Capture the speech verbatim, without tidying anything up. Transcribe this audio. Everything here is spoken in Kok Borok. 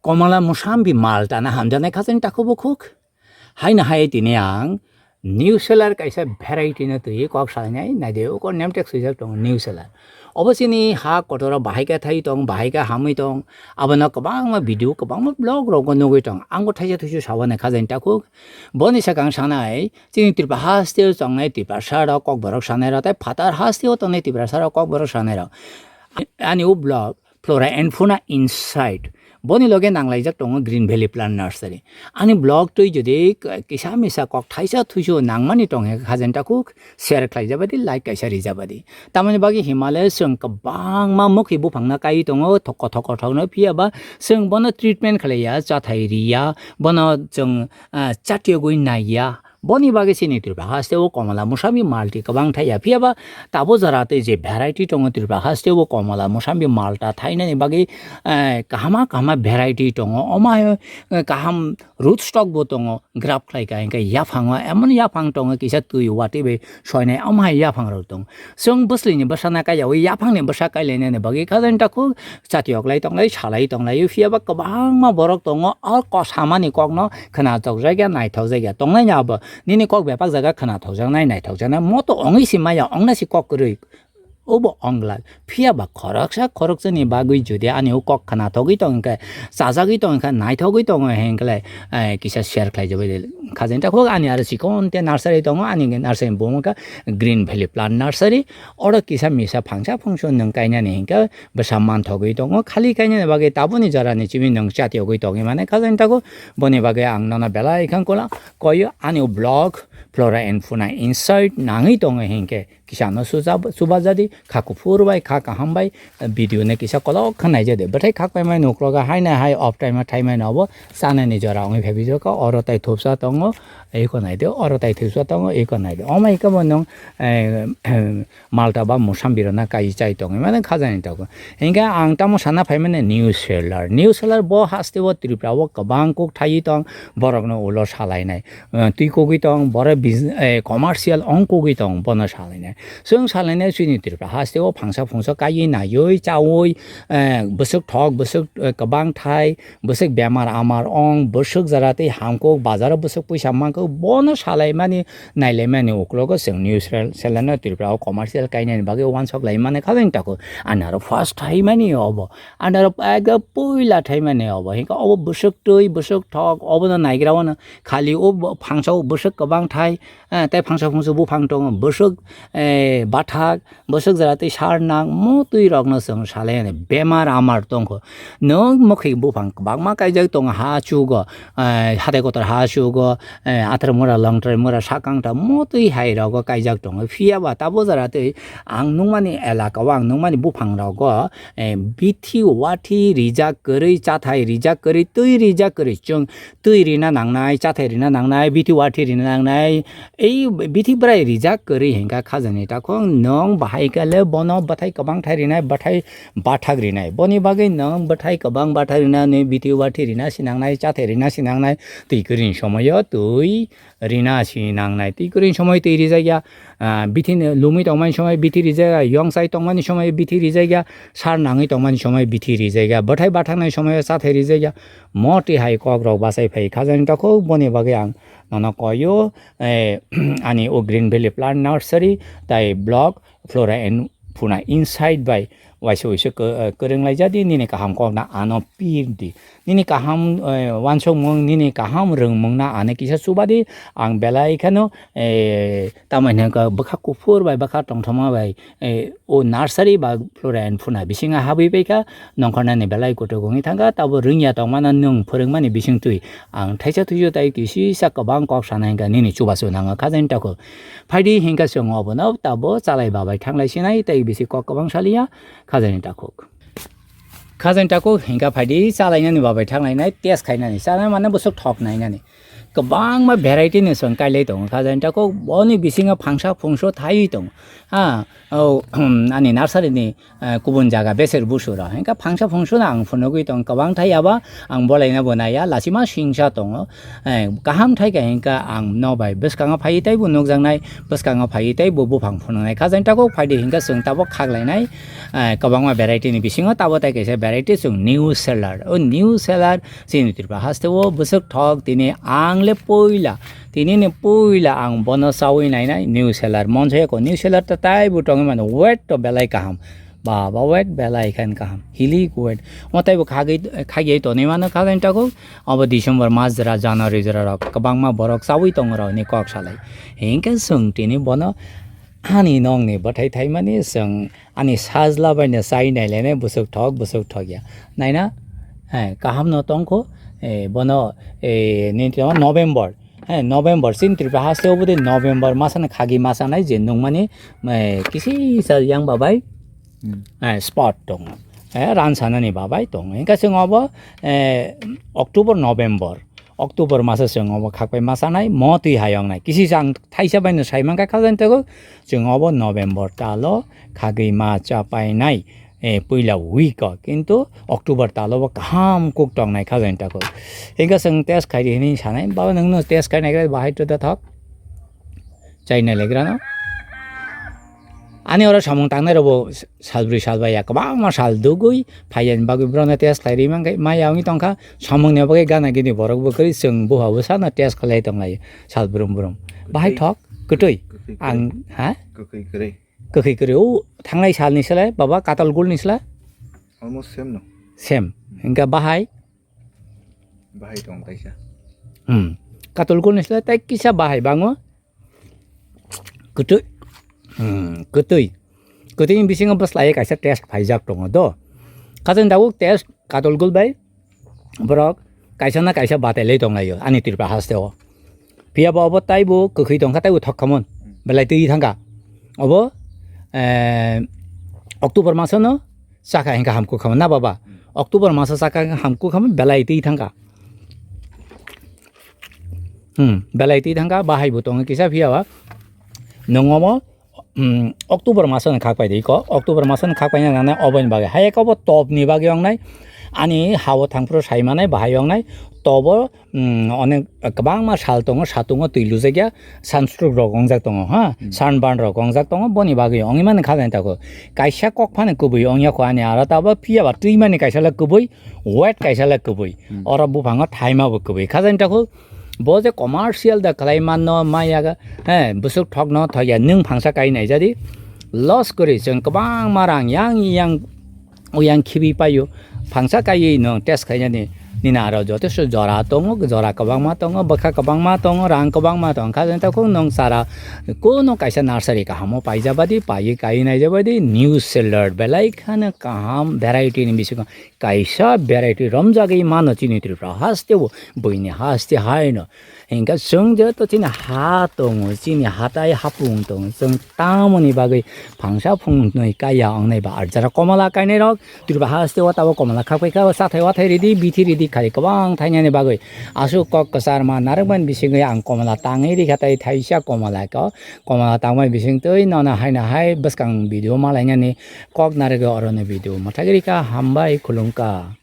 Komala musambi mal tana hamjaknai khajani takhuk bukhuk. Haino hai tini ang new seller kaisa variety no twi kok salainai, naidi uko name tag swijak tongo new seller. Obo chini ha kotor o bahai khe thai tong, bahai khe hamwi tong, abono kwbangma video, kwbangma vlog rogo nugwi tong. Ang bo thaisa thuisu sawi nai khajani takhuk. Boni sakang sanai, chini Tripura haste o tongnai Tiprasa rok, Kokborok sanai rok, tei phatar haste o tongnai Tiprasa rok, Kokborok sanai rok. Ani o vlog Flora and Fauna Inside. Boni loge nanglaijak tongo Green Valley Plant Nursery. Ani vlog twi jodi k-, kisa misa kok thaisa thuisu nangmani tongkhe khajani takhuk share khlaijabadi, like kaisa rijabadi. Tamoni bagwi Himalaya chwng kwbangma mukhi buphangno kaiwi tongo, thok-, kothok kothokno, phiya ba chwng bono treatment khlaiya, chathai riya, bono chwng, ah, chatiyogwi naiya. Boni bagwi chini Tripura haste o komala musambi malti kwbang thaiya, phiya ba tabo jora tei je variety tongo Tripura haste o komala musambi malta thainani bagwi, eh, kahama kahama variety tongo. Omo hai, eh, kaham root stock bo tongo, grab khlai ka hingke yaphango emon yaphang tongo kisa twi watwi bai soinai, omo hai yaphang rok tongo. Chwng bwswlini bwsana kaiyaui yaphangni bwsa kailainani bagwi khajani takhuk chatiyoklai tonglai, salai tonglai, phiya ba kwbangma borok tongo, o kosamani kokno khwnathokjakya, naithokjakya. Tongnaini abo nini kok bebak jaga khwnathokjaknai, naithokjaknai, moto ongwi si maya, ongna si kok kwrwi. Obo ongla, phiya ba khoroksa khoroksani bagwi jodi ani o kok khwnathogwi tong khe, chajagwi tong khe, naithogwi tongo hinkhe, eh, kisa share khlai jabai de. Khajani takhuk ani aro chikon te nursery tongo, ani nursery ni bumung kha Green Valley Plant Nursery. Oro kisa misa phangsa phungsu nwng kainani hinkhe bwsa manthogwi tongo. Khali kainani bagwi taboni jorani chimi nwng chatiyogwi tongwi mane khajani takhuk. Boni bagwi ang nono belai khang kola koyo ani vlog Flora and Fauna Inside nangwi tongo hinkhe kisa no suja-, subajadi kha kuphur bai kha kaham bai video no kisa kolok khe naijadi. Bwthai khak paimani uklogo haino hai off time o thaimani obo chanani jora wngwi phaibi jokha. Oro tai thupsa tongo, eko naidi, oro tai thupsa tongo, eko naidi. Omo hai khe bo nwng, eh, malta ba musambi rok na kai chai tongwi mane khajani takhuk. Hinkhe ang tamo sana phaimani new seller. New seller bo haste o Tripura o kwbang kok thaiwi tong, borokno ulo salainai. Eh, twi kogwi tong, boro business, eh, commercial ong kogwi tong, bono salainai. Chwng salainai chini Tripura haste o phangsa phungsa kaiwi naiwi chawi, eh, bwswk thok, bwswk, eh, kwbang thai, bwswk bemar amar ong, bwswk jora tei hamkuk, bazaro bwswk puisa mankuk, bono salaimani, nailaimani uklogo chwng news rel-, channel no Tripura o commercial kainani bagwi uansuk laimani khajani takhuk. Ani aro first thaimani obo, ani aro ekdom puila thaimani obo, hinkhe obo bwswk twi, bwswk thok, obono naigra wano khali o bo-, phangsa o bwswk kwbang thai, eh, tei phangsa phungsa buphang tongo, bwswk, eh, bathak, bwswk jora tei sar nang, mo twi rokno chwng salai ani bemar amar tongkho. Nwng mokhi buphang kwbangma kaijak tongo ha chugo, eh, hatai kotor ha chugo, eh, athar mura, longtrai mura, sakang ta mo twi hai rogo kaijak tongo. Phiya ba tabo jora tei ang nukmani elaka o, ang nukmani buphang rogo, eh, bithi wathi rijak kwrwi, chathai rijak kwrwi, twi rijak kwrwi, chwng twi rina nangnai, chathai rina nangnai, bithi wathi rina nangnai. Ei bithi bwrai rijak kwrwi hinkha khajani takhuk nwng bahai khe le bono bwthai kwbang thai rinai, bwthai bathak rinai. Boni bagwi nwng bwthai kwbang bathak rinani, bithi wathi rina si nangnai, chathai rina si nangnai, twi kwrwini somoyo twi rina si nangnai. Twi kwrwini somoi twi rijak ya, ah, bithi ni lumwi tongmani somoi bithi rijak ya, yong chai tongmani somoi bithi rijak ya, sar nangwi tongmani somoi bithi rijak ya, bwthai bathaknai somoyo chathai rijak ya. Mo twi hai kok rok bachai phai khajani takhuk, boni bagwi ang nono koyo, eh, ani o Green Valley Plant Nursery tai blog Flora and Fauna Inside bai waisa waisa kw-, eh, kwrwng laijadi, nini kaham kokno ano pir di. Nini kaham, eh, uansukmung, nini kaham rwngmungno ano kisa chubadi, ang belai kheno, eh, tamoni hwnkhe bwkha kuphur bai, bwkha tongthoma bai, eh, o nursery ba Flora and Fauna bisingo habwi paikha, nongkhornani belai kutuk wngwi thangkha, tabo rwngya tongmano nwng phwrwngmani bisingtwi ang thaisa thuisu tai kisisa kwbang kok sana hinkha nini chubachu nango khajani takhuk. Phaidi hinkha chwng obono tabo chalai babai thanglai sinai tei bisi kok kwbang saliya khajani takhuk. Khajani takhuk hinkha phaidi chalainani babai thanglainai test khainani, chanai mane bwswk thok nainani. kwbangma variety ni chwng kailai tongo kha jani tako boni bisingo phangsa phungso thaiwi tongo. Ha, o, ani nursery ni, eh, kubun jaga beser busura. Hingkha phangsa phungso no ang phunugwi tong kwbang thai aba ang bolaina bo naiya lachima singsa tongo. Eh, kaham thai kha hingkha ang no bai bwskango phaiwi teibo nukjaknai, bwskango phaiwi teibo buphang phunuknai. Kha jani tako phaidi hingkha chwng tabok khaklainai, eh, kwbangma variety ni bisingo tabo tai kaisa variety chwng new seller. O new seller chini Tripura haste o bwswk thok tini ang le puila, tini ni puila ang bono chawi nainai new seller. Monsoyako new seller ta taibo tongwi mano, weight to belai kaham. Baba weight belai khan kaham. Hilik weight. Mo taibo khagwi, khagwi tonwi mano kha jani tako. Obo December mas jora, January jora rok kwbangma borok chawi tongo rok ni kok salai. Hingkhe chwng tini bono ani nongni bwthai thaimani chwng ani sajla baino chai nailainai bwswk thok, bwswk thok ya. Naina, eh, kaham no tongkho, eh, bono, eh, nini tongma November, eh, November, chini Tripura haste obodei November masani khagwi masa nai je nungmani, eh, kisi sa yang babai, Hmm. eh, spot tongo. Eh, ran sanani babai tongo. Hingkha chwng obo, eh, October, November, October masa chwng obo khakpai masa nai, mo twi hayong nai. Kisi sa ang thaisa baino sai mankha kha jani tako, chwng obo November talo khagwi ma cha painai, eh, puila week o, kintu October talo bo kaham kuk tongnai kha jani tako. Hingkha chwng test khaidi hinwi sanai, "Baba, nwngno test khainai khe bahai to da thok." Chai nailagrano. Ani oro samung tangnai rokbo salbrwi salbai ya, kwbangma sal dugwi phaiyani bagwi borokno test khlai rwi mankha, maya wngwi tongkha, samungni bagwi gana gini borok bo kwrwi chwng buha bwsano test khlai tonglaio, sal brum brum. Bahai Kwtwi. Thok, kwtwi. Kwtwi kwrwi. Ang, ha? Kwtwi kwrwi. Kwkhwi kwrwi. O thangnai salni sle, baba, katol gulni sle? Almost same no. Same. Hingkha bahai? Bahai tong kaisa. Hmm. Katol gulni sle tai kisa bahai bango. Kwtwi. Hmm, kwtwi. Kwtwini bisingo bwslaiwi kaisa test phaijak tongo do. Kaisa tabuk test katol gul bai borok kaisa na kaisa batai lai tonglaio ani Tripura haste o. Phiya bo obo taibo kwkhwi tongkha, taibo thok khamon. Belai twi thangkha. Obo, eh, October masono chakha hingkha hamkuk khamon na baba. October maso chakha hingkha hamkuk khamon belai twi thangkha. Hmm, belai twi thangkha, bahai bo tongo kisa phiya ba. Nongo mo, hmm, October maso ni khak pai di ko, October maso ni khak pai na nang obo ni bagwi. Hai ko bo top ni bagwi ong nai. Ani ha o thang phuru sai manai bahai ong nai. Tobo, hmm, onek kwbangma sal tongo, satungo twi lujak ya, sunstroke rok ong jak tongo, ha, Hmm. sunburn rok ong jak tongo, boni bagwi ongwi mani kha jani tako. Kaisa kok phano kwbwi ong ya kho ani aro tabo phiya ba twi mani kaisa le kwbwi, weight kaisa le kwbwi. Hmm. Oro buphango thaima bo kwbwi kha jani tako. Bo je commercial da khlai manno maya ga, he, bwswk thokno thokya, nwng phangsa kai nai jadi loss kwrwi chwng kwbangma rang yang yang uyang khibi paio. Phangsa kaiwi nwng test khainani nini aro jotoso jora tongo, jora kwbangma tongo, bwkha kwbangma tongo, rang kwbangma tongo, kha jani takhuk nwng chara kuno kaisa nursery kahamo paijabadi, paiwi kai naijabadi, new seller belai khano kaham variety ni bisingo kaisa variety romjagwi mano chini Tripura haste o, buini haste haino. Hingkhe chwng jeto chini ha tongo, chini hatai hapung tongo, chwng tamoni bagwi phangsa phungnwi kaiya wngnai ba. Ar jara komala kainai rok Tripura haste o tabo komala khakpai kha, chathai wathai ridi, bithi ridi khai kwbang thainani bagwi. Aswk kok kwchar ma narwkmani bisingwi ang komala tangwi rikha, tai thaisa komala kok, komala tangmani bisingtwi nono haino hai bwskang video malainani kok narwgwi oroni video mwthagwi rikha, hambai khulumkha.